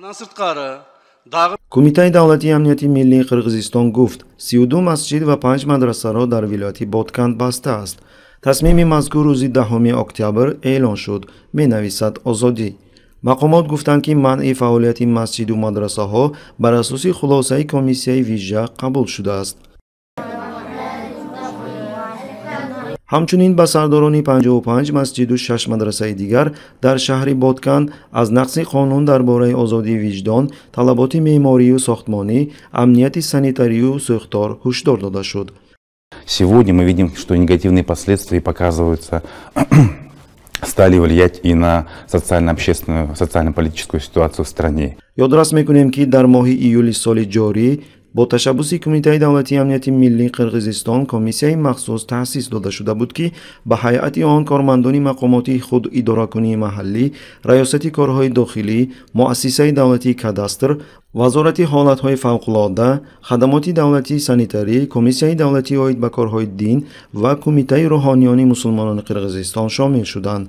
Андан сырткары дагы Кумитаи давлатии амнияти миллии Қирғизистон гуфт, 32 масҷид ва 5 мадрасаро дар вилояти Боткан бастааст. Тасмими мазкур рӯзи 10 октябр эълон шуд, менависад Озодӣ. Мақомот гуфтанд, ки манъи фаъолияти масҷиду мадрасаҳо бар асоси хулосаи комиссияи вижа қабул шудааст. Ҳамчунин ба сардорони 55 масҷиду 6 мадрасаи дигар дар шаҳри Боткан аз нақзи қонун дар бораи озодии виҷдон, талаботи меъморию сохтмонӣ, амнияти санитарию сӯхтор ҳушдор дода шуд. Сегодня мы видим, что негативные последствия показываются, стали влиять и на социально-общественную, социально-политическую ситуацию в стране. Ёдрас мекунем, ки дар моҳи июли соли ҷорӣ бо ташаббуси Кумитаи давлатии амнияти миллии Қирғизистон комиссияи махсус таъсис дода шуда буд, ки ба ҳайати он кормандони мақомоти худидоракунии маҳаллӣ, Раёсати корҳои дохилӣ, Муассисаи давлатии кадастр, Вазорати ҳолатҳои фавқулодда, хадамоти давлатии санитарӣ, Комиссияи давлатӣ оид ба корҳои дин ва Кумитаи рӯҳониёни мусулмонони Қирғизистон шомил шуданд.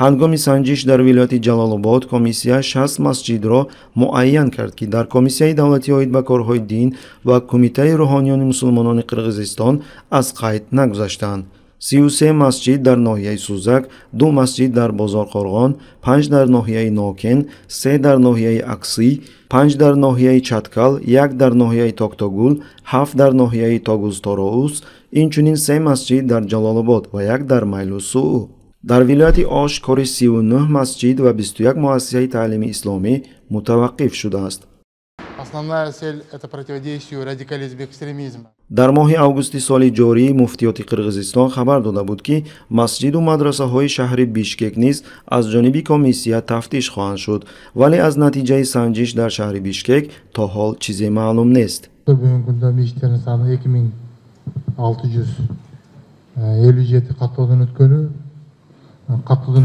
Ҳангоми санҷиш дар вилояти Ҷалолобод комиссия 60 масҷидро муайян кард, ки дар Комиссияи давлатӣ оид ба корҳои дин ва Кумитаи рӯҳониёни мусулмонони Қирғизистон аз қайд нагузаштанд. 33 масҷид дар ноҳияи Сузак, 2 масҷид дар Бозорқорғон, 5 дар ноҳияи Нокен, 3 дар ноҳияи Аксӣ, 5 дар ноҳияи Чаткал, 1 дар ноҳияи Токтогул, 7 дар ноҳияи Тогузтороус, инчунин 3 масҷид дар Ҷалолобод ва 1 дар Майлусуу. Дар вилояти Ош кори 39 масҷид ва 21 муассисаи таълими исломӣ мутаваққиф шудааст. Основная цель – это противодействию радикализму и экстремизму. Дар моҳи августи соли ҷорӣ муфтиёти Қирғизистон хабар дода буд, ки масҷиду мадрасаҳои шаҳри Бишкек низ аз ҷониби комиссия тафтиш хоҳанд шуд, вале аз натиҷаи санҷиш дар шаҳри Бишкек то ҳол чизе маълум нест. Бүгүнкү күндө мечиттердин саны 2657 каттоодон өткөнү каттоодон.